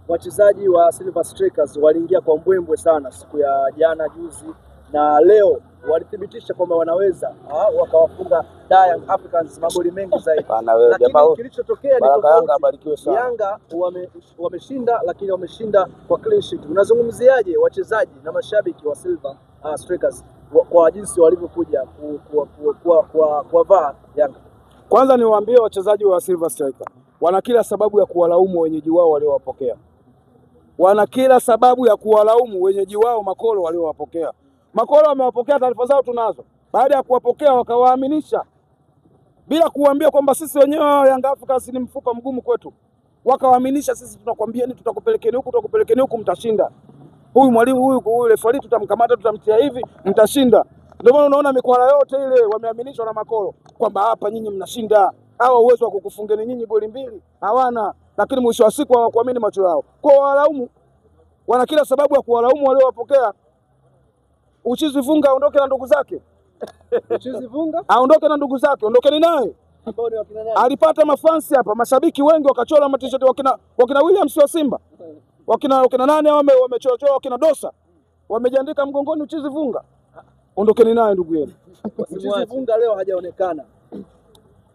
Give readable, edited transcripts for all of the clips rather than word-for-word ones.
Wachezaji wa Silver Strikers waliingia kwa mbwembwe sana siku ya jana juzi, na leo walithibitisha kwamba wanaweza wakawafunga Young Africans magoli mengi zaidi. Lakini kilichotokea ni tofauti. Yanga wameshinda, lakini wameshinda kwa clean sheet. Unazungumziaje wachezaji na mashabiki wa Silver Strikers kwa jinsi walivyokuja kuwavaa Yanga? Kwanza niwaambie wachezaji wa Silver Strikers wana kila sababu ya kuwalaumu wenyeji wao waliowapokea. Wana kila sababu ya kuwalaumu wenyeji wao Makolo waliowapokea. Makolo wamewapokea, taarifa zao tunazo. Baada ya kuwapokea wakawaaminisha bila kuambia kwamba sisi wenyewe Yanga Africans ni mfupa mgumu kwetu. Wakawaaminisha sisi tunakwambieni, tutakupelekeni huku, tutakupelekeni huku, mtashinda. Huyu mwalimu huyu referee tutamkamata, tutamtia hivi, mtashinda. Ndio maana unaona mikwala yote ile wameaminishwa na Makolo kwamba hapa nyinyi mnashinda. Hawa uwezo wa kukufungeni nyinyi goli 2 hawana, lakini mwisho wa siku hawakuamini macho yao. Kwa walaumu, wana kila sababu ya kuwalaumu waliowapokea. Uchizi Vunga aondoke na ndugu zake. Uchizi Vunga aondoke na ndugu zake, ondokeni naye. Alipata mafansi hapa, mashabiki wengi wakachora matisheti wakina Williams wa Simba. Wakina nani wamechora, wakina Dosa. Wamejiandika mgongoni Uchizi Vunga. Ondokeni naye ndugu yenu. Uchizi Vunga leo hajaonekana.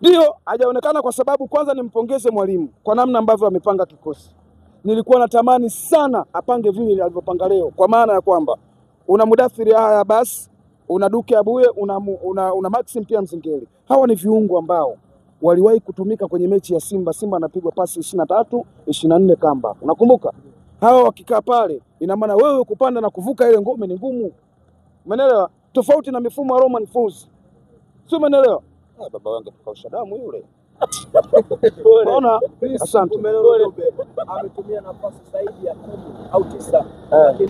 Ndio, hajaonekana kwa sababu kwanza nimpongeze mwalimu kwa namna ambavyo amepanga kikosi. Nilikuwa natamani sana apange vile alivyopanga leo, kwa maana ya kwamba una Mudathiri haya basi, una Duke Abuye, una Maxim pia Mzingeli. Hawa ni viungo ambao waliwahi kutumika kwenye mechi ya Simba. Simba anapigwa pasi 23, 24 kamba. Unakumbuka? Hawa wakikaa pale, ina maana wewe kupanda na kuvuka ile ngome ni ngumu. Umeelewa? Tofauti na mifumo ya Roman Falls. Sio, umeelewa? Baba wangu tukaosha damu yule. Unaona? Asante. Ametumia nafasi zaidi ya 10 au 9. Lakini